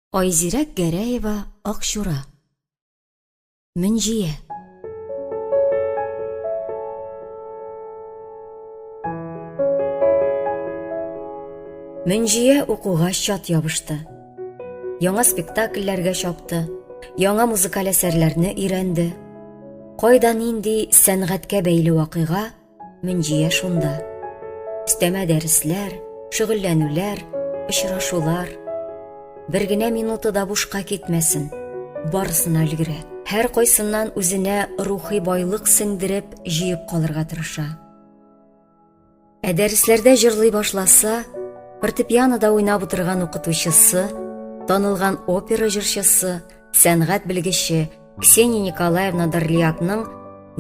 Айзирәк Гәрәева Акчура. Мөнҗия. Мөнҗия укуга чат ябышты. Яңа спектакльләргә чапты, яңа музыкаль әсәрләрне өйрәнде. Кайда нинди сәнгатькә бәйле вакыйга, Мөнҗия шунда. Өстәмә дәресләр, шөгыльләнүләр, очрашулар. Бер генә минуты да бушка китмәсен. Барысына өлгерә. Һәр кайсыннан үзенә рухи байлык сеңдереп, җыеп калырга тырыша. Ә дәресләрдә җырлый башласа, фортепианода уйнап утырган укытучысы, танылган опера җырчысы, сәнгать белгече Ксения Николаевна Дарлиакның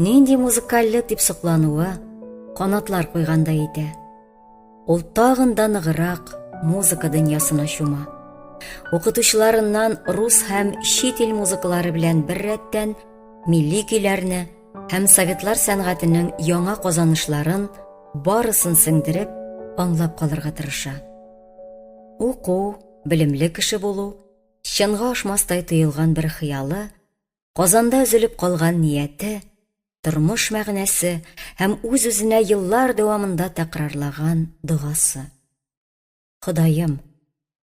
нинди музыкальле дип соклануы канатлар куйгандай итә. Ул тагын да ныграк музыка дөньясына чума. Укытучыларыннан рус һәм чит ил музыкалары белән беррәттән милли көйләрне һәм советлар сәнгатенең яңа казанышларын барысын сеңдереп, аңлап калырга тырыша. Уку, белемле кеше булу, Чынга ашмастай тоелган бер хыялы, Казанда өзелеп калган нияте, тормыш мәгънәсе һәм үз-үзенә еллар дәвамында тәкрарлаган догасы. Ходаем,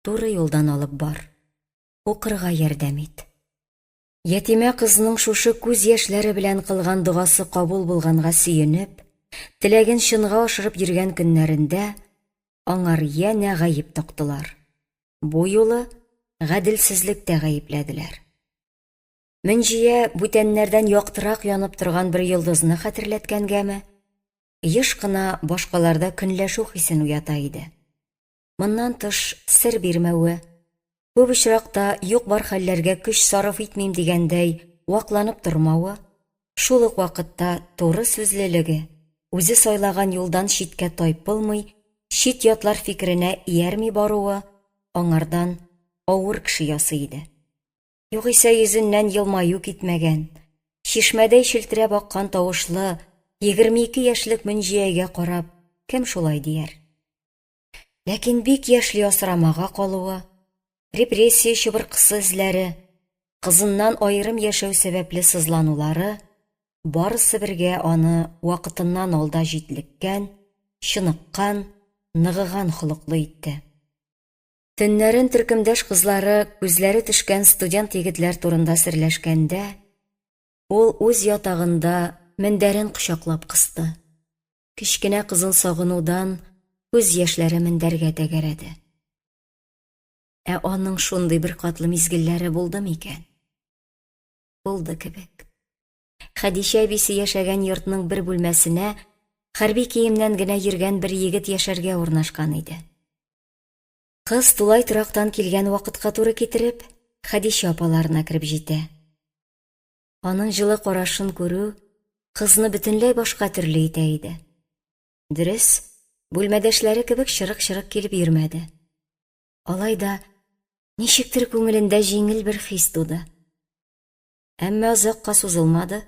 туры юлдан алып бар, укырга ярдәм ит. Ятимә кызның шушы күз яшьләре белән кылган догасы кабул булганга сөенеп, теләген чынга ашырып йөргән көннәрендә аңар янә гаеп тактылар. Бу юлы гаделсезлектә гаепләделәр. Мөнҗия бүтәннәрдән яктырак янып торган бер йолдызны хәтерләткәнгәме, еш кына башкаларда көнләшү хисен уята иде. Моннан тыш, сер бирмәве, күп очракта юк-бар хәлләргә көч сарыф итмим дигәндәй вакланып тормавы, шул ук вакытта туры сүзлелеге, үзе сайлаган юлдан читкә тайпылмый, чит-ятлар фикеренә иярми баруы аңардан авыр кеше ясый иде. Югыйсә йөзеннән елмаю китмәгән, чишмәдәй челтерәп аккан тавышлы 22 яшьлек Мөнҗиягә карап, кем шулай дияр? Ләкин бик яшьли асрамага калуы, репрессия чыбыркысы эзләре, кызыннан аерым яшәү сәбәпле сызланулары барысы бергә аны вакытыннан алда җитлеккән, чыныккан, ныгыган холыклы итте. Төннәрен төркемдәш кызлары күзләре төшкән студент егетләр турында серләшкәндә, ул үз ятагында мендәрен кочаклап кысты. Кечкенә кызын сагынудан күз яшьләре мендәргә тәгәрәде. Ә аның шундый беркатлы мизгелләре булды микән? Булды кебек. Хәдичә әбисе яшәгән йортның бер бүлмәсенә хәрби киемнән генә йөргән бер егет яшәргә урнашкан иде. Кыз тулай торактан килгән вакытка туры китереп, Хәдичә апаларына кереп җитә. Аның җылы карашын күрү кызны бөтенләй башка төрле итә иде. Дөрес, бүлмәдәшләре кебек чырык-чырык килеп йөрмәде. Алай да ничектер күңелендә җиңел бер хис туды. Әмма озакка сузылмады,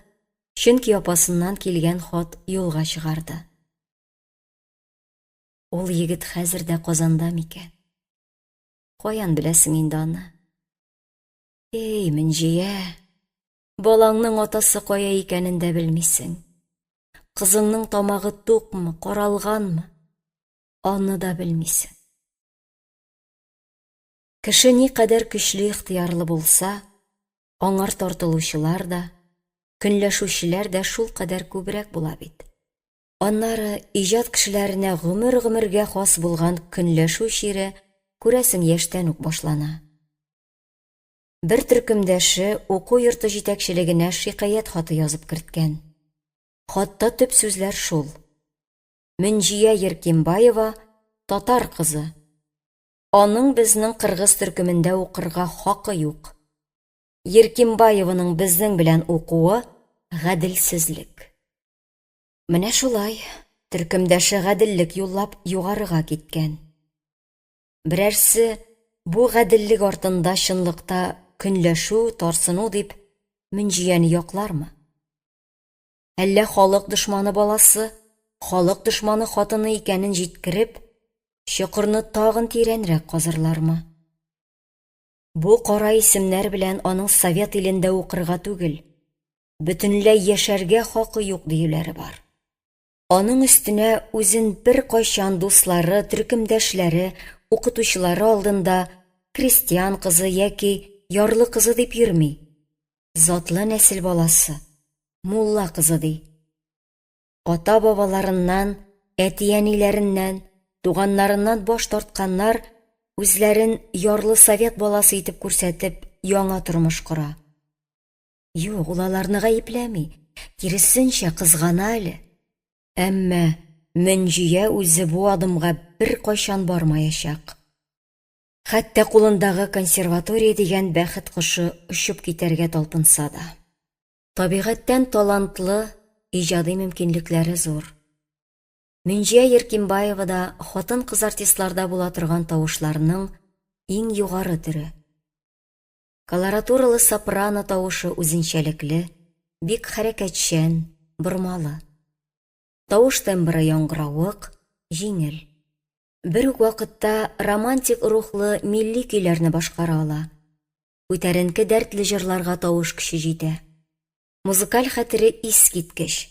чөнки апасыннан килгән хат юлга чыгарды. Ул егет хәзер дә Казанда микән? Каян беләсең инде аны? Эй, Мөнҗия, балаңның атасы кая икәнен дә белмисең. Кызыңның тамагы тукмы, каралганмы, аны да белмисең. Кеше никадәр көчле ихтыярлы булса, аңар тартылучылар да, көнләшүчеләр дә шулкадәр күбрәк була бит. Аннары иҗат кешеләренә гомер-гомергә хас булган көнләшү чире, күрәсең, яшьтән үк башлана. Бер төркемдәше уку йорты җитәкчелегенә шикаять хаты язып керткән. Хатта төп сүзләр шул. Мөнҗия Еркимбаева татар кызы. Аның безнең кыргыз төркемендә укырга хакы юк. Еркимбаеваның безнең белән укуы гаделсезлек. Менә шулай, төркемдәше гаделлек юллап югарыга киткән. Берәрсе бу гаделлек артында чынлыкта көнләшү, тарсыну дип Мөнҗияне яклармы? Әллә халык дошманы баласы, халык дошманы хатыны икәнен җиткереп, чокырны тагын тирәнрәк казырлармы? Бу кара исемнәр белән аның совет илендә укырга түгел, бөтенләй яшәргә хакы юк диюләре бар. Аның өстенә үзен беркайчан дуслары, төркемдәшләре, укытучылары алдында крестьян кызы яки ярлы кызы дип йөрми. Затлы нәсел баласы, мулла кызы ди. Ата-бабаларыннан, әти-әниләреннән, туганнарыннан баш тартканнар үзләрен ярлы совет баласы итеп күрсәтеп, яңа тормыш кора. Юк, ул аларны гаепләми, киресенчә, кызгана әле. Әмма Мөнҗия үзе бу адымга беркайчан бармаячак. Хәтта кулындагы консерватория дигән бәхет кошы очып китәргә талпынса да. Табигатьтән талантлы, иҗади мөмкинлекләре зур. Мөнҗия Еркимбаева да хатын-кыз артистларда була торган тавышларның иң югары төре. Колоратуралы сопрано тавышы үзенчәлекле, бик хәрәкәтчән, бормалы. Тавыш тембры яңгыравык, җиңел. Бер үк вакытта романтик рухлы милли көйләрне башкара ала. Күтәренке дәртле җырларга тавыш көче җитә. Музыкаль хәтере искиткеч.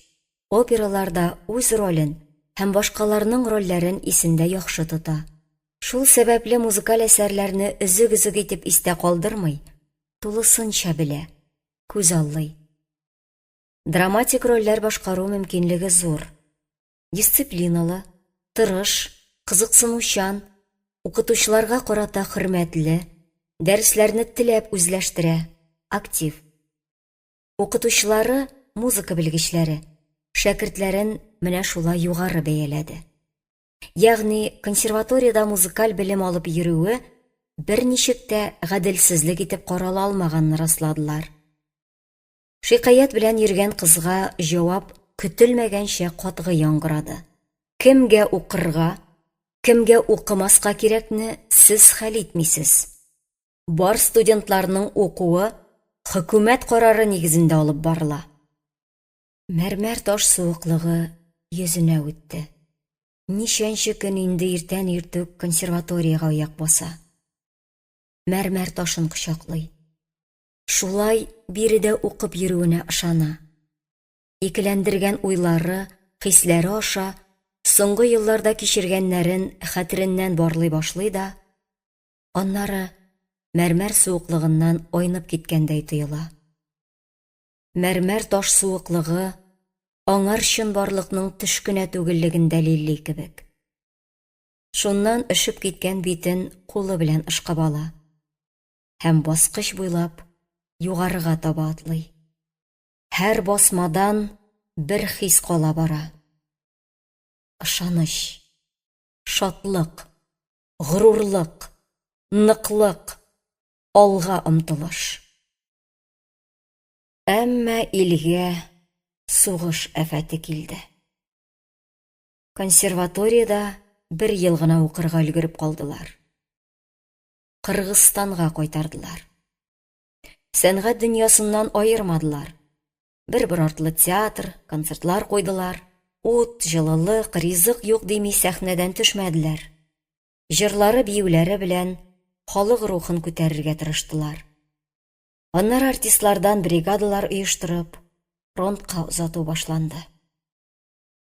Операларда үз ролен һәм башкаларның рольләрен исендә яхшы тота. Шул сәбәпле музыкаль әсәрләрне өзек-өзек итеп истә калдырмый, тулысынча белә, күзаллый. Драматик рольләр башкару мөмкинлеге зур. Дисциплиналы, тырыш, кызыксынучан, укытучыларга карата хөрмәтле, дәресләрне теләп үзләштерә, актив. Укытучылары, музыка белгечләре, шәкертләрен менә шулай югары бәяләде. Ягъни консерваториядә музыкаль белем алып йөрүе берничек тә гаделсезлек итеп карала алмаганын расладылар. Шикаять белән йөргән кызга җавап көтелмәгәнчә катгый яңгырады. Кемгә укырга, кемгә укымаска кирәкне сез хәл итмисез. Бар студентларның укуы хөкүмәт карары нигезендә алып барыла. Мәрмәр таш суыклыгы йөзенә үтте. Ничәнче көн инде иртән иртүк консерваториягә аяк баса. Мәрмәр ташын кочаклый. Шулай биредә укып йөрүенә ышана. Икеләндергән уйлары, хисләре аша соңгы елларда кичергәннәрен хәтереннән барлый башлый да, аннары мәрмәр суыклыгыннан айнып киткәндәй тоела. Мәрмәр таш суыклыгы аңар чынбарлыкның төш кенә түгеллеген дәлилли кебек. Шуннан өшеп киткән битен кулы белән ышкып ала. Һәм баскыч буйлап югарыга таба атлый. Һәр басмадан бер хис кала бара. Ышаныч, шатлык, горурлык, ныклык, алга омтылыш. Әмма илгә сугыш афәте килде. Консерваториядә бер ел гына укырга өлгереп калдылар. Кыргызстанга кайтардылар. Сәнгать дөньясыннан аермадылар. Бер-бер артлы театр, концертлар куйдылар. Ут, җылылык, ризык юк дими сәхнәдән төшмәделәр. Җырлары, биюләре белән халык рухын күтәрергә тырыштылар. Аннары артистлардан бригадалар оештырып, фронтка озату башланды.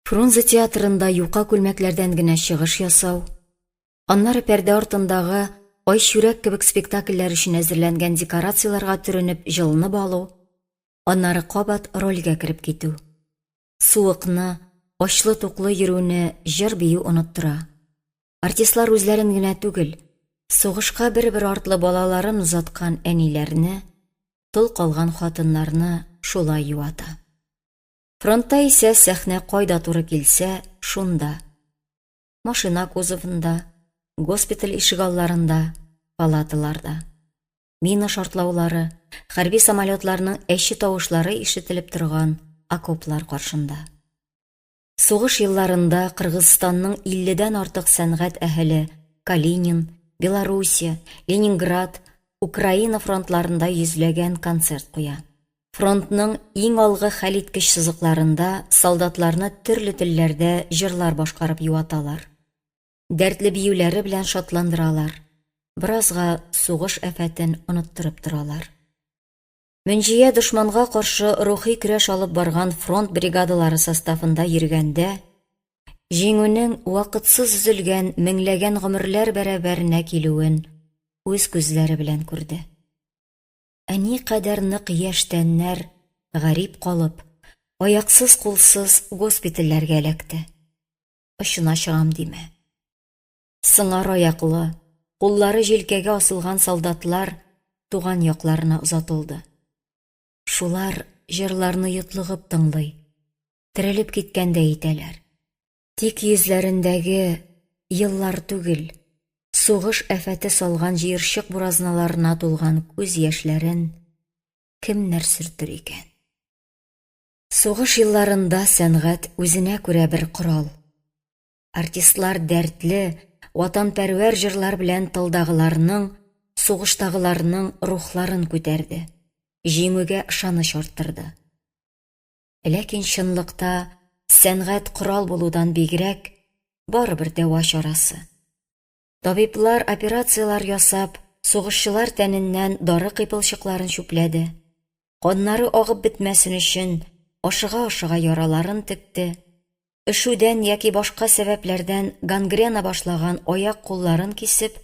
Фрунзе театрында юка күлмәкләрдән генә чыгыш ясау, Аннары пәрдә артындагы Айчүрәк кебек спектакльләр өчен әзерләнгән декорацияләргә төренеп җылынып алу, аннары кабат рольгә кереп китү. Суыкны, ачлы-туклы йөрүне җыр-бию оныттыра. Артистлар үзләрен генә түгел, сугышка бер-бер артлы балаларын озаткан әниләрне, тол калган хатыннарны шулай юата. Фронтта исә сәхнә кайда туры килсә, шунда. Машина кузовында, госпиталь ишегалларында, палаталарда. Мина шартлаулары, хәрби самолетларның әче тавышлары ишетелеп торган окоплар каршында. Сугыш елларында Кыргызстанның 50дән артык сәнгать әһеле Калинин, Белоруссия, Ленинград, Украина фронтларында йөзләгән концерт куя. Фронтның иң алгы хәлиткеч сызыкларында солдатларны төрле телләрдә җырлар башкарып юаталар. Дәртле биюләре белән шатландыралар. беразга сугыш афәтен оныттырып торалар. Мөнҗия дошманга каршы рухи көрәш алып барган фронт бригадалары составында йөргәндә, җиңүнең вакытсыз өзелгән меңләгән гомерләр бәрабәренә килүен үз күзләре белән күрде. Ә никадәр нык яшь тәннәр гарип калып, аяксыз-кулсыз госпитальләргә эләкте. Очына чыгам димә. Сыңар аяклы, куллары җилкәгә асылган солдатлар туган якларына озатылды. Шулар җырларны йотлыгып тыңлый, терелеп киткәндәй итәләр. Тик йөзләрендәге еллар түгел, сугыш афәте салган җыерчык буразналарына тулган күз яшьләрен кемнәр сөртер икән? Сугыш елларында сәнгать үзенә күрә бер корал. Артистлар дәртле, ватанпәрвәр җырлар белән тылдагыларның, сугыштагыларның рухларын күтәрде, җиңүгә ышаныч арттырды. Ләкин чынлыкта сәнгать корал булудан бигрәк, барыбер дәва чарасы. Табиблар операцияләр ясап, сугышчылар тәненнән дары кыйпылчыкларын чүпләде. Каннары агып бетмәсен өчен, ашыга-ашыга яраларын текте. Өшүдән яки башка сәбәпләрдән гангрена башлаган аяк-кулларын кисеп,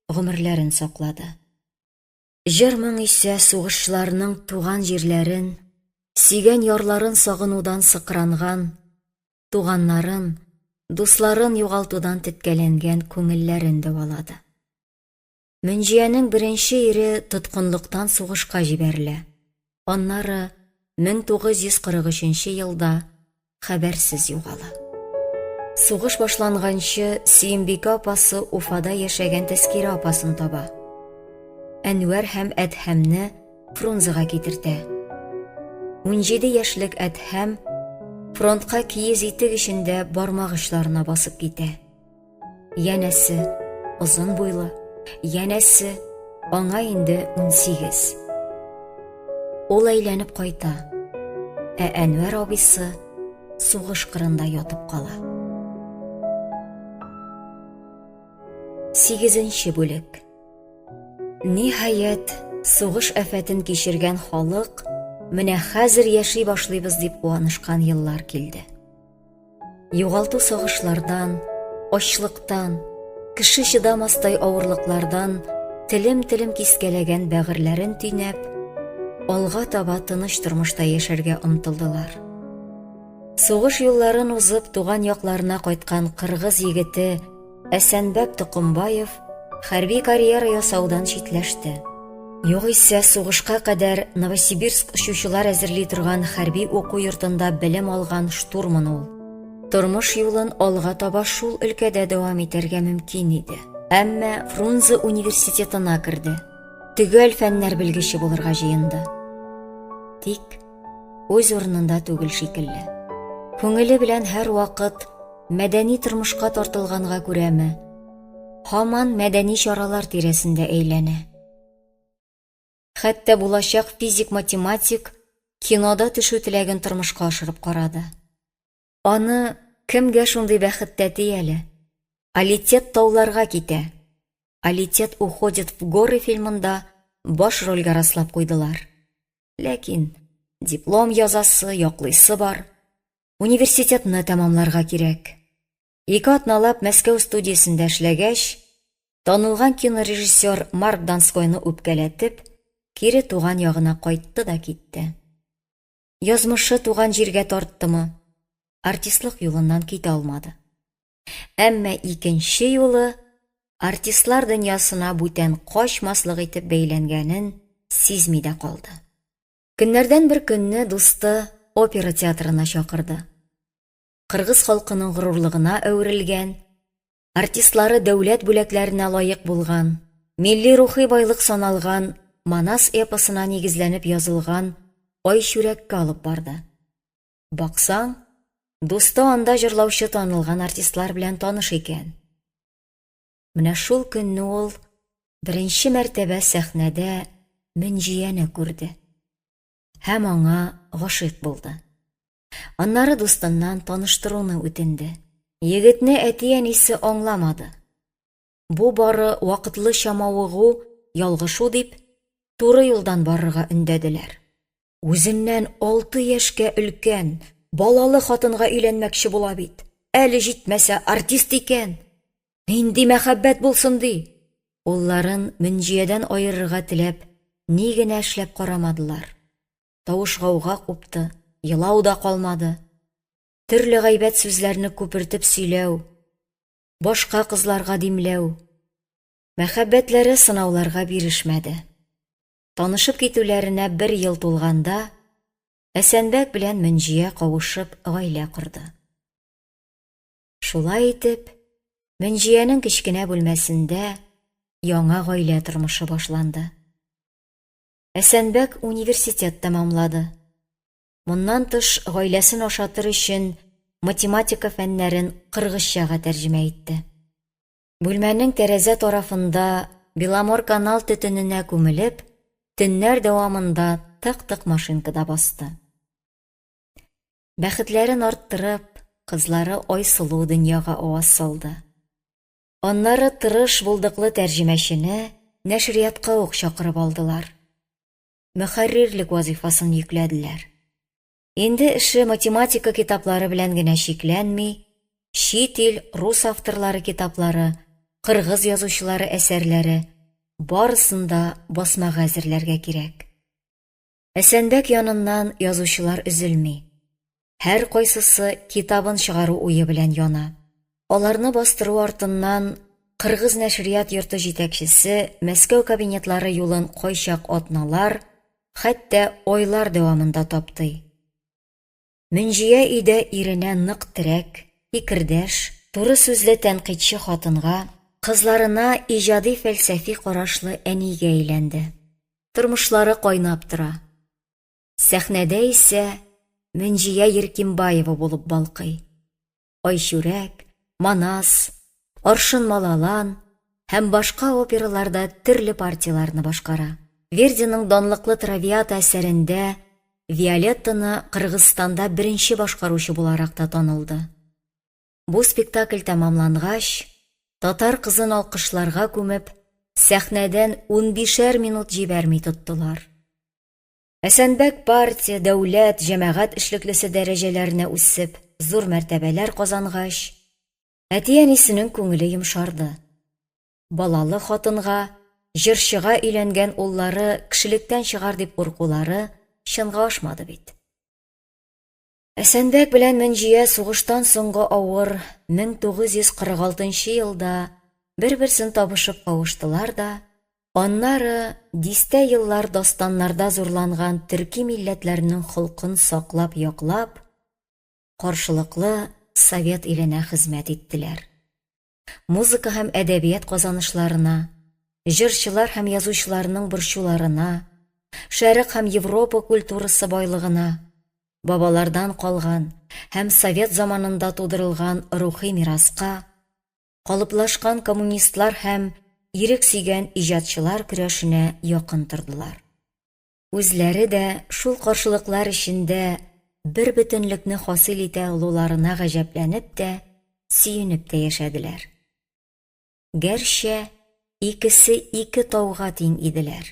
гомерләрен саклады. Җыр-моң исә сугышчыларның туган җирләрен, сөйгән ярларын сагынудан сыкранган, туганнарын, дусларын югалтудан теткәләнгән күңелләрен дәвалады. Мөнҗиянең беренче ире тоткынлыктан сугышка җибәрелә. Аннары 1943 елда хәбәрсез югала. Сугыш башланганчы Сөембикә апасы Уфада яшәгән Тәскирә апасын таба. Әнвәр һәм Әдһәмне Фрунзега китертә. 17 яшьлек Әдһәм фронтка киез итек эчендә бармак очларына басып китә. Янәсе, озын буйлы, янәсе, аңа инде 18. Ул әйләнеп кайта, ә Әнвәр абыйсы сугыш кырында ятып кала. Сигезенче бүлек. Ниһаять, сугыш афәтен кичергән халык менә хәзер яши башлыйбыз дип куанышкан еллар килде. Югалту сагышлардан, ачлыктан, кеше чыдамастай авырлыклардан телем-телем кискәләгән бәгырьләрен төйнәп, алга таба тыныч тормышта яшәргә омтылдылар. Сугыш юлларын узып туган якларына кайткан кыргыз егете Әсәнбәк Токымбаев хәрби карьера ясаудан читләште. Югыйсә, сугышка кадәр Новосибирск очучылар әзерли торган хәрби уку йортында белем алган штурман ул. Тормыш юлын алга таба шул өлкәдә дәвам итәргә мөмкин иде. Әмма Фрунзе университетына керде. Төгәл фәннәр белгече булырга җыенды. Тик үз урынында түгел шикелле. Күңеле белән һәрвакыт мәдәни тормышка тартылганга күрәме, һаман мәдәни чаралар тирәсендә әйләнә. Хәтта булачак физик-математик кинода төшү теләген тормышка ашырып карады. Аны кемгә шундый бәхет тәти әле? Алитет тауларга китә. Алитет уходит в горы фильмында баш рольгә раслап куйдылар. Ләкин диплом язасы, яклыйсы бар. Университетны тәмамларга кирәк. Ике атналап Мәскәү студиясендә эшләгәч, танылган кинорежиссер Марк Донскойны үпкәләтеп, кире туган ягына кайтты да китте. Язмышы туган җиргә тарттымы, артистлык юлыннан китә алмады. Әмма икенче юлы артистлар дөньясына бүтән качмаслык итеп бәйләнгәнен сизми дә калды. Көннәрдән бер көнне дусты опера театрына чакырды. Кыргыз халкының горурлыгына әверелгән, артистлары дәүләт бүләкләренә лаек булган, милли рухи байлык саналган Манас эпосына нигезләнеп язылган Айчүрәккә алып барды. Баксаң, дусты анда җырлаучы танылган артистлар белән таныш икән. Менә шул көнне ул беренче мәртәбә сәхнәдә Мөнҗияне күрде һәм аңа гашыйк булды. Аннары дустыннан таныштыруны үтенде. Егетне әти-әнисе аңламады. Бу бары вакытлыча мавыгу, ялгышу дип, туры юлдан барырга өндәделәр. Үзеннән алты яшькә өлкән, балалы хатынга өйләнмәкче була бит. Әле җитмәсә, артист икән. Нинди мәхәббәт булсын ди? Улларын Мөнҗиядән аерырга теләп, ни генә эшләп карамадылар. Тавыш-гауга купты, елау да калмады. Төрле гайбәт сүзләрне күпертеп сөйләү, башка кызларга димләү. Мәхәббәтләре сынауларга бирешмәде. Танышып китүләренә бер ел тулганда, Әсәнбәк белән Мөнҗия кавышып гаилә корды. Шулай итеп, Мөнҗиянең кечкенә бүлмәсендә яңа гаилә тормышы башланды. Әсәнбәк университет тәмамлады. Моннан тыш, гаиләсен ашатыр өчен математика фәннәрен кыргызчага тәрҗемә итте. Бүлмәнең тәрәзә тарафында Беломорканал төтененә күмелеп, төннәр дәвамында тык-тык машинкада басты. Бәхетләрен арттырып, кызлары Айсылу дөньяга аваз салды. Аннары тырыш, булдыклы тәрҗемәчене нәшриятка ук чакырып алдылар. Мөхәррирлек вазыйфасын йөкләделәр. Инде эше математика китаплары белән генә чикләнми, чит ил рус авторлары китаплары, кыргыз язучылары әсәрләре, барысын да басмага әзерләргә кирәк. Әсәнбәк яныннан язучылар өзелми. Һәркайсысы китабын чыгару уе белән яна. Аларны бастыру артыннан Кыргыз нәшрият йорты җитәкчесе Мәскәү кабинетлары юлын кайчак атналар, хәтта айлар дәвамында таптый. Мөнҗия өйдә иренә нык терәк, фикердәш, туры сүзле тәнкыйтьче хатынга, кызларына иҗади-фәлсәфи карашлы әнигә әйләнде. Тормышлары кайнап тора. Сәхнәдә исә Мөнҗия Еркимбаева булып балкый. Айчүрәк, Манас, Аршын Малалан һәм башка операларда төрле партияләрне башкара. Вердиның данлыклы Травиата әсәрендә Виолеттаны Кыргызстанда беренче башкаручы буларак та танылды. Бу спектакль тәмамлангач, татар кызын алкышларга күмеп, сәхнәдән унбишәр минут җибәрми тоттылар. Әсәнбәк партия, дәүләт, җәмәгать эшлеклесе дәрәҗәләренә үсеп, зур мәртәбәләр казангач, әти-әнисенең күңеле йомшарды. Балалы хатынга, җырчыга өйләнгән уллары кешелектән чыгар дип куркулары чынга ашмады бит. Әсәнбәк белән Мөнҗия сугыштан соңгы авыр 1946 елда бер-берсен табышып кавыштылар да, аннары дистә еллар дастаннарда зурланган төрки милләтләрнең холкын саклап-яклап, каршылыклы совет иленә хезмәт иттеләр. Музыка һәм әдәбият казанышларына, җырчылар һәм язучыларның борчуларына, Шәрык һәм Европа культурасы байлыгына, бабалардан калган һәм совет заманында тудырылган рухи мираска, калыплашкан коммунистлар һәм ирек сөйгән иҗатчылар көрәшенә якын тордылар. Үзләре дә шул каршылыклар эчендә бер бөтенлекне хасил итә алуларына гаҗәпләнеп тә, сөенеп тә яшәделәр. Гәрчә икесе ике тауга тиң иделәр.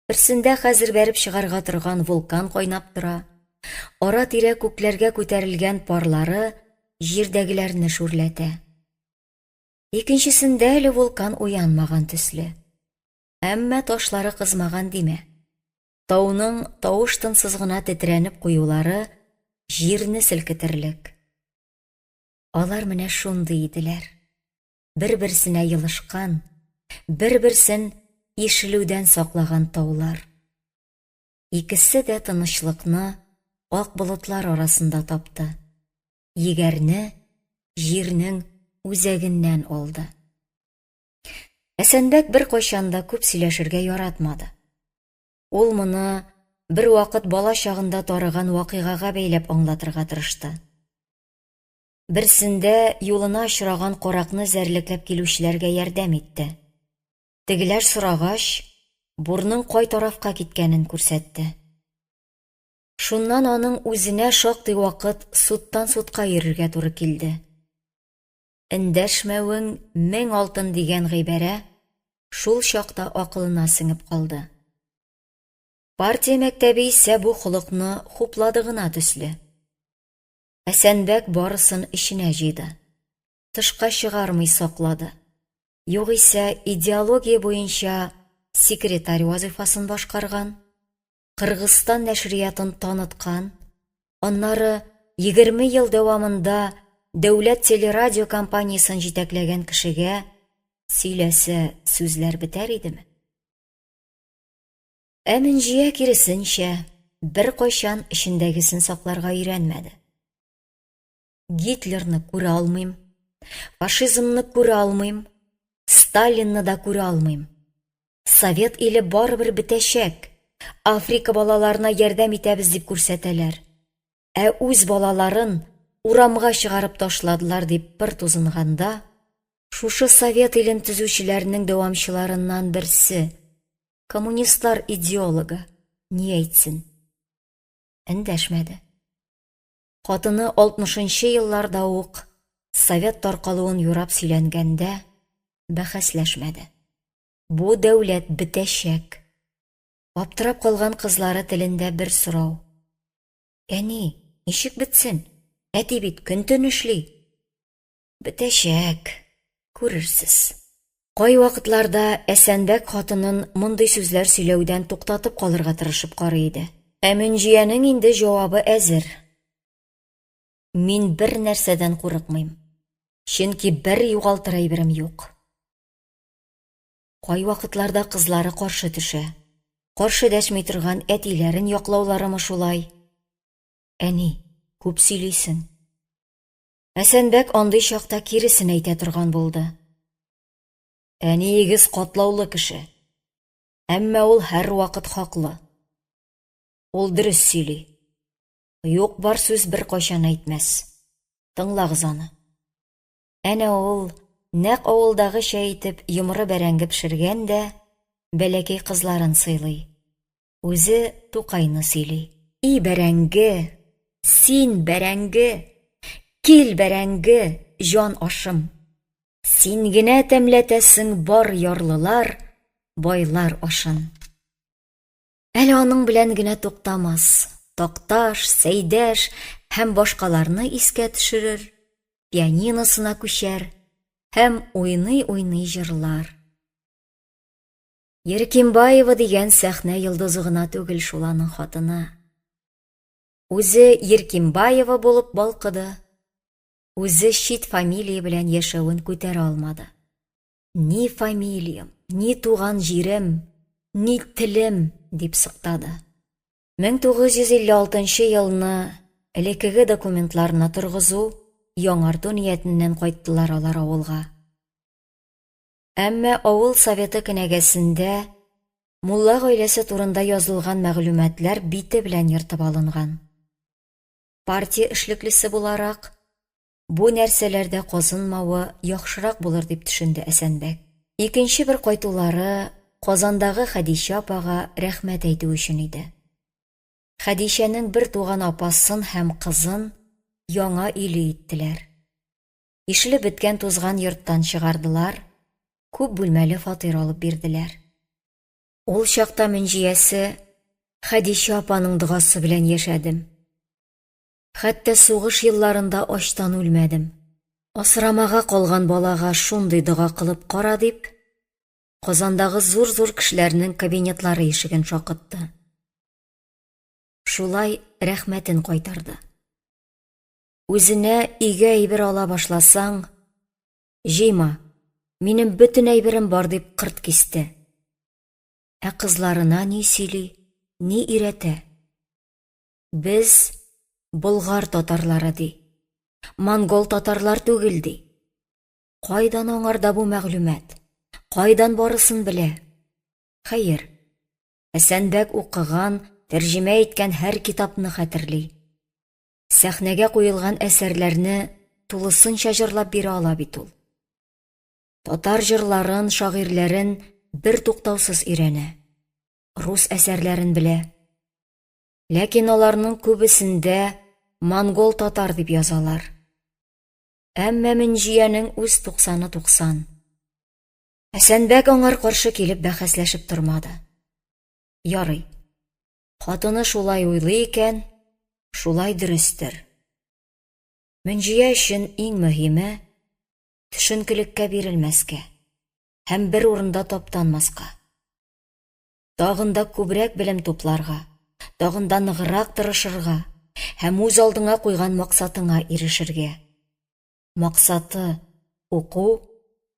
Берсендә хәзер бәреп чыгарга торган вулкан кайнап тора, ара-тирә күкләргә күтәрелгән парлары җирдәгеләрне шүрләтә. Икенчесендә әле вулкан уянмаган төсле. Әмма ташлары кызмаган димә. Тауның тавыш-тынсыз гына тетрәнеп куюлары җирне селкетерлек. Алар менә шундый иделәр. Бер-берсенә елышкан, бер-берсен ишелүдән саклаган таулар. Икесе дә тынычлыкны ак болытлар арасында тапты. Егәрне җирнең үзәгеннән алды. Әсәнбәк беркайчан да күп сөйләшергә яратмады. Ул моны бервакыт бала чагында тарыган вакыйгага бәйләп аңлатырга тырышты. Берсендә юлына очраган каракны эзәрлекләп килүчеләргә ярдәм итте. Тегеләр сорагач, бурның кай тарафка киткәнен күрсәтте. Шуннан аның үзенә шактый вакыт судтан судка йөрергә туры килде. Эндәшмәвең 1000 алтын дигән гыйбарә шул чакта акылына сеңеп калды. Партия мәктәбе исә бу холыкны хуплады гына төсле. Әсәнбәк барысын эченә җыйды. Тышка чыгармый саклады. Югыйсә, идеология буенча секретарь вазыйфасын башкарган, Кыргызстан нәшриятын таныткан, аннары 20 ел дәвамында дәүләт телерадиокомпаниясен җитәкләгән кешегә сөйләсә сүзләр бетәр идеме? Ә Мөнҗия, киресенчә, беркайчан эчендәгесен сакларга өйрәнмәде. Гитлерны күрә алмыйм, фашизмны күрә алмыйм, Сталинны да күрә алмыйм. Совет иле барыбер бетәчәк. Африка балаларына ярдәм итәбез дип күрсәтәләр. Ә үз балаларын урамга чыгарып ташладылар дип пыр тузынганда, шушы совет илен төзүчеләрнең дәвамчыларыннан берсе, коммунистлар идеологы, ни әйтсен? Эндәшмәде. Хатыны алтмышынчы елларда ук совет таркалуын юрап сөйләнгәндә бәхәсләшмәде. Бу дәүләт бетәчәк. Аптырап калган кызлары телендә бер сорау. Әни, ничек бетсен? Әти бит көн-төн эшли. Бетәчәк, күрерсез. Кайвакытларда Әсәнбәк хатынын мондый сүзләр сөйләүдән туктатып калырга тырышып карый иде. Ә Мөнҗиянең инде җавабы әзер. Мин бер нәрсәдән курыкмыйм. Чөнки бер югалтыр әйберем юк. Кайвакытларда кызлары каршы төшә. Каршы дәшми торган әтиләрен яклауларымы шулай? Әни, күп сөйлисең. Әсәнбәк андый чакта киресен әйтә торган булды. Әниегез катлаулы кеше. Әмма ул һәрвакыт хаклы. Ул дөрес сөйли. Юк-бар сүз беркайчан әйтмәс. Тыңлагыз аны. Әнә ул, нәкъ авылдагыча итеп, йомры бәрәңге пешергән дә, бәләкәй кызларын сыйлый. Үзе Тукайны сөйли. И бәрәңге, син бәрәңге, кил бәрәңге, җан ашым. Син генә тәмләтәсең бар ярлылар, байлар ашын. Әле аның белән генә туктамас, Такташ, Сәйдәш һәм башкаларны искә төшерер, пианиносына күчәр һәм уйный-уйный җырлар. Еркимбаева дигән сәхнә йолдызы гына түгел шул аның хатыны. Үзе Еркимбаева булып балкыды, үзе чит фамилия белән яшәвен күтәрә алмады. Ни фамилиям, ни туган җирем, ни телем, дип сыктады. 1956 елны элеккеге документларны торгызу, яңарту ниятеннән кайттылар алар авылга. Әмма авыл советы кенәгәсендә мулла гаиләсе турында язылган мәгълүматлар бите белән ертып алынган. Партия эшлеклесе буларак, бу нәрсәләрдә казынмавы яхшырак булыр дип төшенде Әсәнбәк. Икенче бер кайтулары Казандагы Хәдичә апага рәхмәт әйтү өчен иде. Хәдичәнең бер туган апасын һәм кызын яңа өйле иттеләр. Ишелеп беткән тузган йорттан чыгардылар, күп бүлмәле фатир алып бирделәр. Ул чакта Мөнҗиясе Хәдичә апаның догасы белән яшәдем. Хәтта сугыш елларында ачтан үлмәдем. Асрамага калган балага шундый дога кылып кара дип, Казандагы зур-зур кешеләрнең кабинетлары ишеген шакытты. Шулай рәхмәтен кайтарды. Үзенә өйгә әйбер ала башласаң, җыйма, минем бөтен әйберем бар дип кырт кисте. Ә кызларына ни сөйли, ни өйрәтә? Без болгар татарлары ди. Монгол татарлар түгел ди. Кайдан аңарда бу мәгълүмат? Кайдан барысын белә? Хәер, Әсәнбәк укыган, тәрҗемә иткән һәр китапны хәтерли. Сәхнәгә куелган әсәрләрне тулысынча җырлап бирә ала бит ул. Татар җырларын, шагыйрьләрен бер туктаусыз өйрәнә. Рус әсәрләрен белә. Ләкин аларның күбесендә монгол-татар дип язалар. Әмма Мөнҗиянең үз туксаны туксан. Хәсәнбәк аңар каршы килеп бәхәсләшеп тормады. Ярый. Хатыны шулай уйлый икән, шулай дөрестер. Мөнҗия өчен иң мөһиме төшенкелеккә бирелмәскә һәм бер урында таптанмаска. Тагын да күбрәк белем тупларга, тагын да ныграк тырышырга һәм үз алдыңа куйган максатыңа ирешергә. Максаты уку,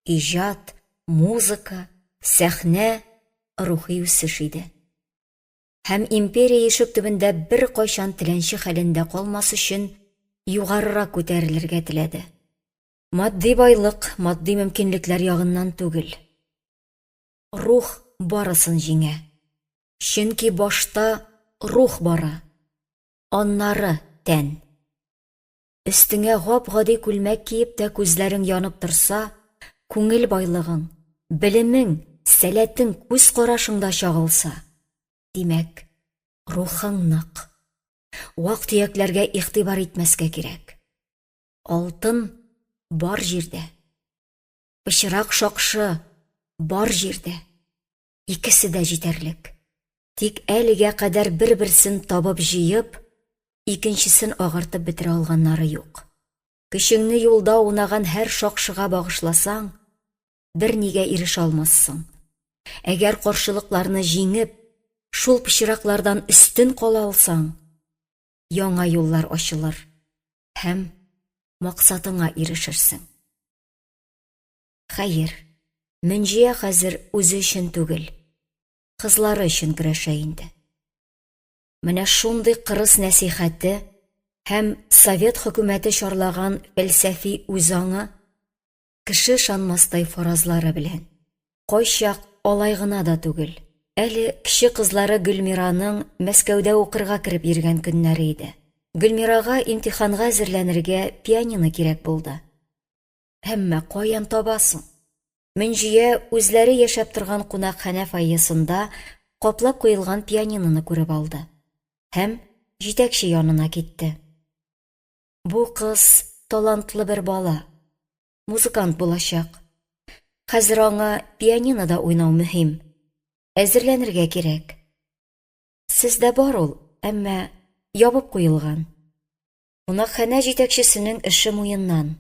иҗат, музыка, сәхнә, рухи үсеш иде. Һәм империя ишек төбендә беркайчан теләнче хәлендә калмас өчен югарырак күтәрелергә теләде. Матди байлык, матди мөмкинлекләр ягыннан түгел. Рух барысын җиңә. Чөнки башта рух бара, аннары тән. Өстеңә гап-гади күлмәк киеп тә күзләрең янып торса, күңел байлыгың, белемең, сәләтең күз карашыңда чагылса, димәк, рухың нык. Вак-төякләргә игътибар итмәскә кирәк. Алтын бар җирдә. Пычрак шакшы бар җирдә. Икесе дә җитәрлек. Тик әлегә кадәр бер-берсен табып җыеп, икенчесен агартып бетерә алганнары юк. Көчеңне юлда аунаган һәр шакшыга багышласаң, бернигә ирешә алмассың. Әгәр каршылыкларны җиңеп, шул пычраклардан өстен кала алсаң, яңа юллар ачылыр һәм максатыңа ирешерсең. Хәер, Мөнҗия хәзер үзе өчен түгел, кызлары өчен көрәшә инде. Менә шундый кырыс нәсихәте һәм совет хөкүмәте чарлаган фәлсәфи үзаңы кеше ышанмастай фаразлары белән. Кайчак алай гына да түгел. Әле кече кызлары Гөлмираның Мәскәүдә укырга кереп йөргән көннәре иде. Гөлмирага имтиханга әзерләнергә пианино кирәк булды. Әмма каян табасың? Мөнҗия үзләре яшәп торган кунакханә фойесында каплап куелган пианиноны күреп алды һәм җитәкче янына китте. Бу кыз талантлы бер бала, музыкант булачак. Хәзер аңа пианинода уйнау мөһим. Әзерләнергә кирәк. Сездә бар ул, әмма ябып куелган. Кунакханә җитәкчесенең эше муеннан.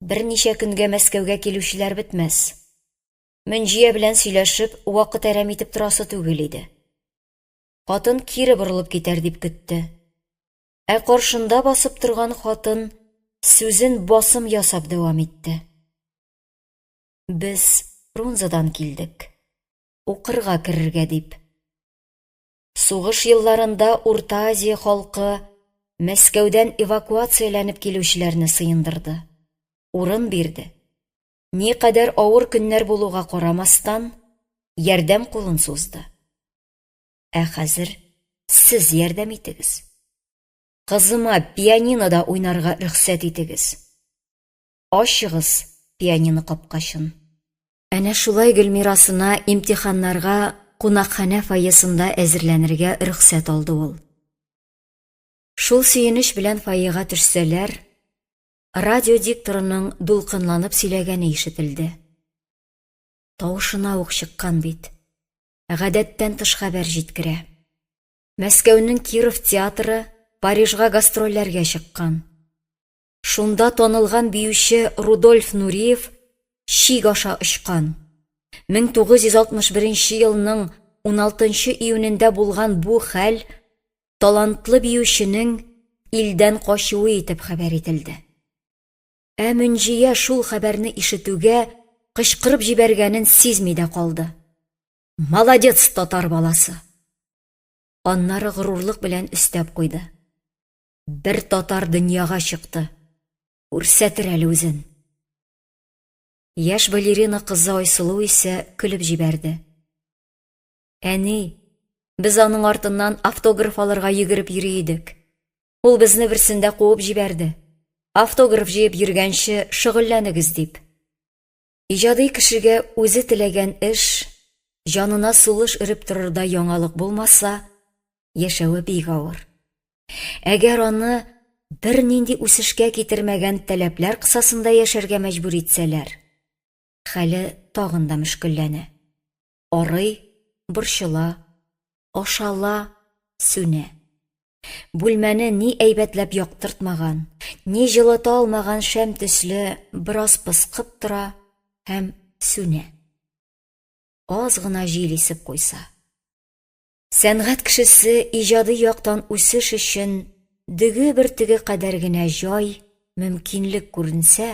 Берничә көнгә Мәскәүгә килүчеләр бетмәс. Мөнҗия белән сөйләшеп, вакыт әрәм итеп торасы түгел иде. Хатын кире борылып китәр дип көтте. Ә каршында басып торган хатын сүзен басым ясап дәвам итте. Без Фрунзедан килдек. Укырга керергә дип. Сугыш елларында Урта Азия халкы Мәскәүдән эвакуацияләнеп килүчеләрне сыендырды, урын бирде. Никадәр авыр көннәр булуга карамастан, ярдәм кулын сузды. Ә хәзер сез ярдәм итегез. Кызыма пианинода уйнарга рөхсәт итегез. Ачыгыз пианино капкачын. Әнә шулай Гөлмирасына имтиханнарга кунакханә фойесында әзерләнергә рөхсәт алды ул. Шул сөенеч белән фойега төшсәләр, радио дикторының дулкынланып сөйләгәне ишетелде. Тавышына ук чыккан бит. Гадәттән тыш хәбәр җиткерә. Мәскәүнең Киров театры Парижга гастрольләргә чыккан. Шунда танылган биюче Рудольф Нуриев чик аша очкан. 1961 елның 16 июнендә булган бу хәл талантлы биюченең илдән качуы итеп хәбәр ителде. Ә Мөнҗия шул хәбәрне ишетүгә кычкырып җибәргәнен сизми дә калды. Молодец, татар баласы! Аннары горурлык белән өстәп куйды. Бер татар дөньяга чыкты. Күрсәтер әле үзен. Яшь балерина кызы Айсылу исә көлеп җибәрде. Әни, без аның артыннан автограф алырга йөгереп йөри идек. Ул безне берсендә куып җибәрде. Автограф җыеп йөргәнче шөгыльләнегез дип. Иҗади кешегә үзе теләгән эш, җанына сулыш өреп торырдай яңалык булмаса, яшәве бик авыр. Әгәр аны бернинди үсешкә китермәгән таләпләр кысасында яшәргә мәҗбүр итсәләр, хәле тагын да мөшкелләнә. Арый, борчыла, ашала, сүнә. Бүлмәне ни әйбәтләп яктыртмаган, ни җылыта алмаган шәм төсле бераз пыскып тора һәм сүнә. Аз гына җил исеп куйса. Сәнгать кешесе иҗади яктан үсеш өчен дөге бөртеге кадәр генә җай, мөмкинлек күренсә,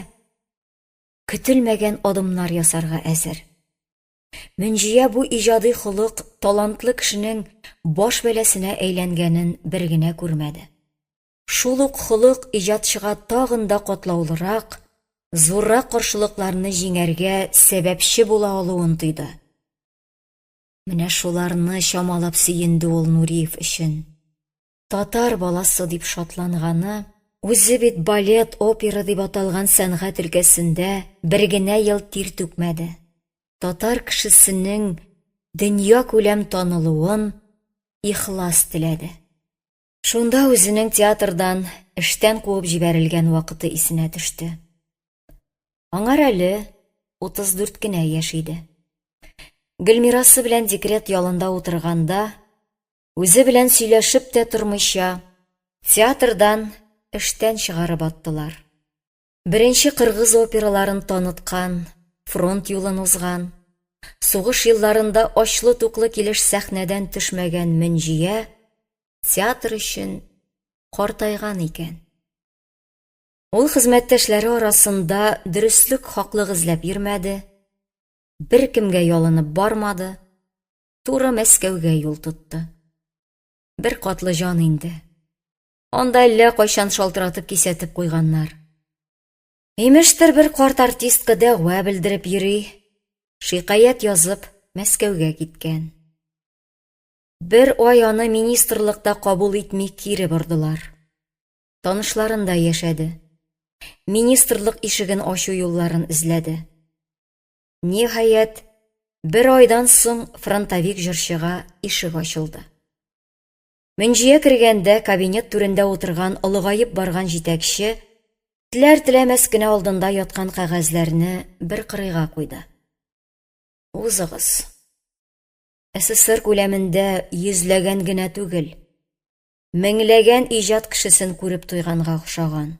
көтелмәгән адымнар ясарга әзер. Мөнҗия бу иҗади холык талантлы кешенең баш бәласенә әйләнгәнен бер генә күрмәде. Шул ук холык иҗатчыга тагын да катлаулырак, зуррак каршылыкларны җиңәргә сәбәпче була алуын тойды. Менә шуларны чамалап сөенде ул Нуриев өчен. Татар баласы дип шатланганы, үзе бит балет, опера дип аталган сәнгать өлкәсендә бер генә ел тир түкмәде. Татар кешесенең дөньякүләм танылуын ихлас теләде. Шунда үзенең театрдан эштән куып җибәрелгән вакыты исенә төште. Аңар әле 34 кенә яшь иде. Гөлмирасы белән декрет ялында утырганда, үзе белән сөйләшеп тә тормыйча, театрдан эштән чыгарып аттылар. Беренче кыргыз операларын таныткан, фронт юлын узган, сугыш елларында ачлы-туклы килеш сәхнәдән төшмәгән Мөнҗия театр өчен картайган икән. Ул хезмәттәшләре арасында дөреслек, хаклык эзләп йөрмәде, беркемгә ялынып бармады, туры Мәскәүгә юл тотты. Бер катлы җан инде. Анда әллә кайчан шалтыратып кисәтеп куйганнар. Имештер, бер карт артистка дәгъва белдереп йөри, шикаять язып Мәскәүгә киткән. Бер ай аны министрлыкта кабул итми кире бордылар. Танышларында яшәде. Министрлык ишеген ачу юлларын эзләде. Ниһаять, бер айдан соң фронтовик җырчыга ишек ачылды. Мөнҗия кергәндә кабинет түрендә утырган олыгаеп барган җитәкче теләр-теләмәс кенә алдында яткан кәгазьләрне бер кырыйга куйды. Узыгыз. СССР күләмендә йөзләгән генә түгел, меңләгән иҗат кешесен күреп туйганга охшаган.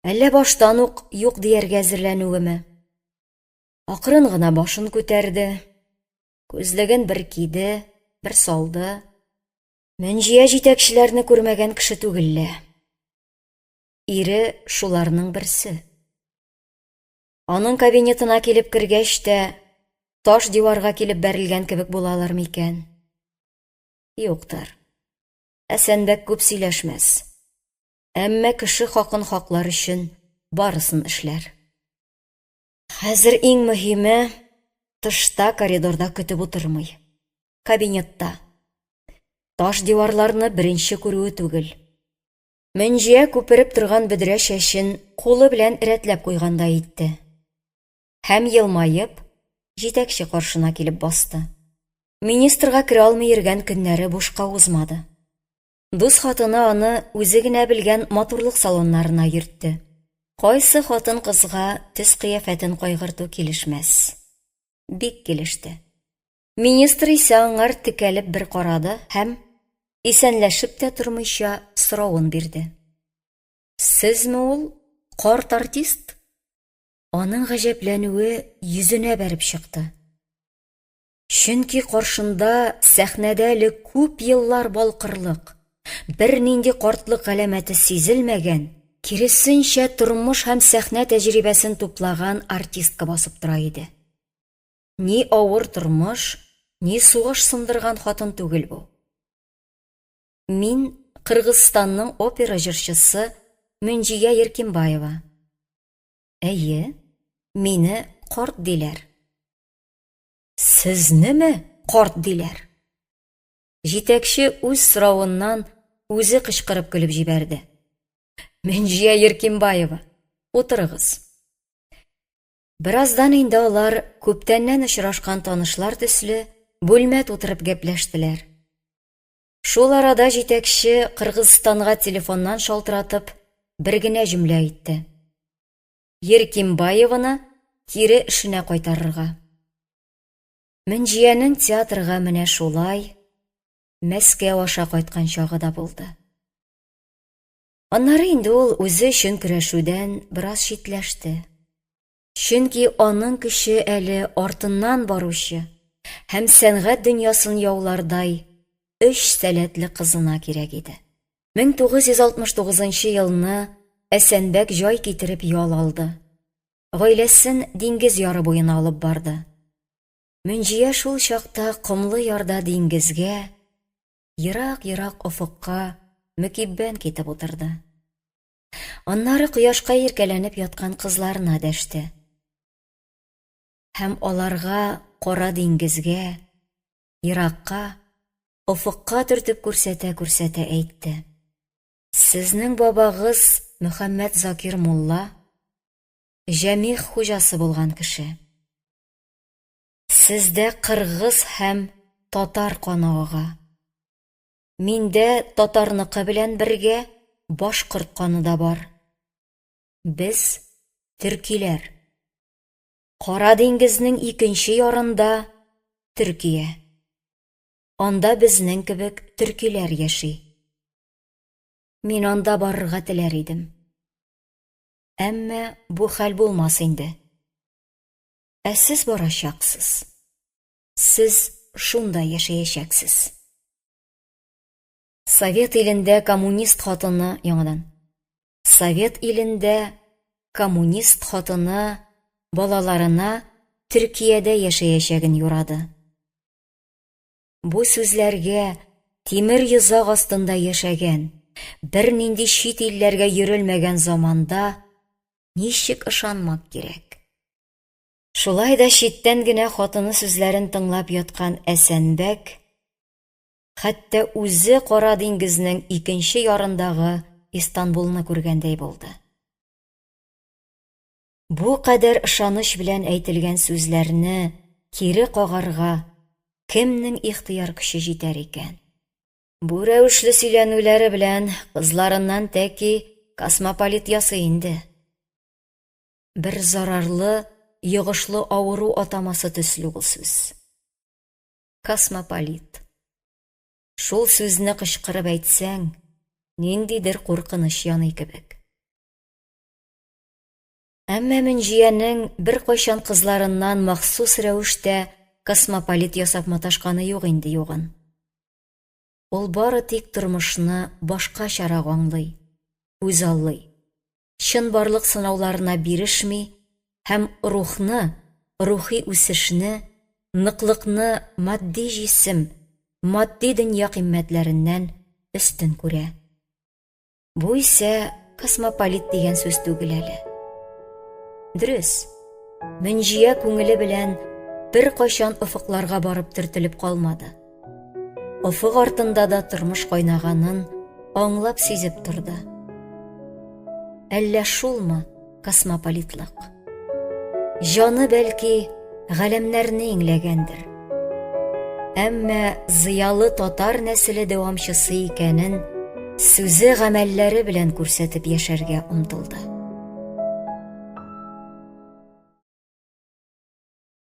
Әллә баштан ук юк дияргә әзерләнүеме? Акрын гына башын күтәрде, күзлеген бер киде, бер салды. Мөнҗия җитәкчеләрне күрмәгән кеше түгел лә. Ире шуларның берсе. Аның кабинетына килеп кергәч тә, таш диварга килеп бәрелгән кебек булалар микән? Юктыр. Әсәнбәк күп сөйләшмәс. Әмма кеше хакын хаклар өчен барысын эшләр. Хәзер иң мөһиме, тышта коридорда көтеп утырмый. Кабинетта. Таш диварларны беренче күрүе түгел. Мөнҗия күпереп торган бөдрә чәчен кулы белән рәтләп куйгандай итте. Һәм елмаеп, җитәкче каршына килеп басты. Министрга керә алмый йөргән көннәре бушка узмады. Дус хатыны аны үзе генә белгән матурлык салоннарына йөртте. Кайсы хатын-кызга төс-кыяфәтен кайгырту килешмәс? Бик килеште. Министр исә аңар текәлеп бер карады һәм, исәнләшеп тә тормыйча, соравын бирде. Сезме ул, карт артист? Аның гаҗәпләнүе йөзенә бәреп чыкты. Чөнки каршында сәхнәдә әле күп еллар балкырлык, бернинди картлык галәмәте сизелмәгән, киресенчә, тормыш һәм сәхнә тәҗрибәсен туплаган артистка басып тора иде. Ни авыр тормыш, ни сугыш сындырган хатын түгел бу. Мин Кыргызстанның опера җырчысы Мөнҗия Еркимбаева. Әйе, мине карт диләр. Сезнеме карт диләр? Җитәкче үз соравыннан үзе кычкырып көлеп җибәрде. Мөнҗия Еркимбаева, утырыгыз. Бераздан инде алар күптәннән очрашкан танышлар төсле бүлмә тутырып гәпләштеләр. Шул арада җитәкче Кыргызстанга телефоннан шалтыратып, бер генә җөмлә әйтте. Еркимбаеваны кире эшенә кайтарырга. Мөнҗиянең театрга менә шулай Мәскәү аша кайткан чагы да булды. Аннары инде ул үзе өчен көрәшүдән бераз читләште. Чөнки аның көче әле артыннан баручы һәм сәнгать дөньясын яулардай өч сәләтле кызына кирәк иде. 1969 елны Әсәнбәк җай китереп ял алды. Гаиләсен диңгез яры буена алып барды. Мөнҗия шул чакта комлы ярда диңгезгә, ерак-ерак офыкка мөкиббән китеп утырды. Аннары кояшка иркәләнеп яткан кызларына дәште. Һәм аларга Кара диңгезгә, еракка, офыкка төртеп күрсәтә-күрсәтә әйтте. Сезнең бабагыз Мөхәммәд Закир мулла Җәмих хуҗасы булган кеше. Сездә кыргыз һәм татар каны ага. Миндә татарныкы белән бергә башкорт каны да бар. Без төркиләр. Кара диңгезнең икенче ярында Төркия. Анда безнең кебек төркиләр яши. Мин анда барырга теләр идем. Әмма бу хәл булмас инде. Ә сез барачаксыз. Сез шунда яшәячәксез. Совет илендә коммунист хатыны яңадан. Совет илендә коммунист хатыны балаларына Төркиядә яшәячәген юрады. Бу сүзләргә тимер йозак астында яшәгән, бернинди чит илләргә йөрелмәгән заманда ничек ышанмак кирәк? Шулай да читтән генә хатыны сүзләрен тыңлап яткан Әсәнбәк хәтта үзе Кара диңгезнең икенче ярындагы Истанбулны күргәндәй булды. Бу кадәр ышаныч белән әйтелгән сүзләрне кире кагарга кемнең ихтыяр көче җитәр икән? Бу рәвешле сөйләнүләре белән кызларыннан тәки космополит ясый инде. Бер зарарлы, йогышлы авыру атамасы төсле ул сүз. Космополит. Шул сүзне кычкырып әйтсәң, ниндидер куркыныч яный кебек. Әмма Мөнҗиянең беркайчан кызларыннан махсус рәвештә космополит ясап маташканы юк инде югын. Ул бары тик тормышны башкачарак аңлый, күзаллый. Чынбарлык сынауларына бирешми һәм рухны, рухи үсешне, ныклыкны матди җисем, матди дөнья кыйммәтләреннән өстен күрә. Бу исә космополит дигән сүз түгел әле. Дөрес, Мөнҗия күңеле белән беркайчан офыкларга барып төртелеп калмады. Офык артында да тормыш кайнаганын аңлап сизеп торды. Әллә шулмы космополитлык? Җаны бәлки галәмнәрне иңләгәндер. Әмма зыялы татар нәселе дәвамчысы икәнен сүзе гамәлләре белән күрсәтеп яшәргә омтылды.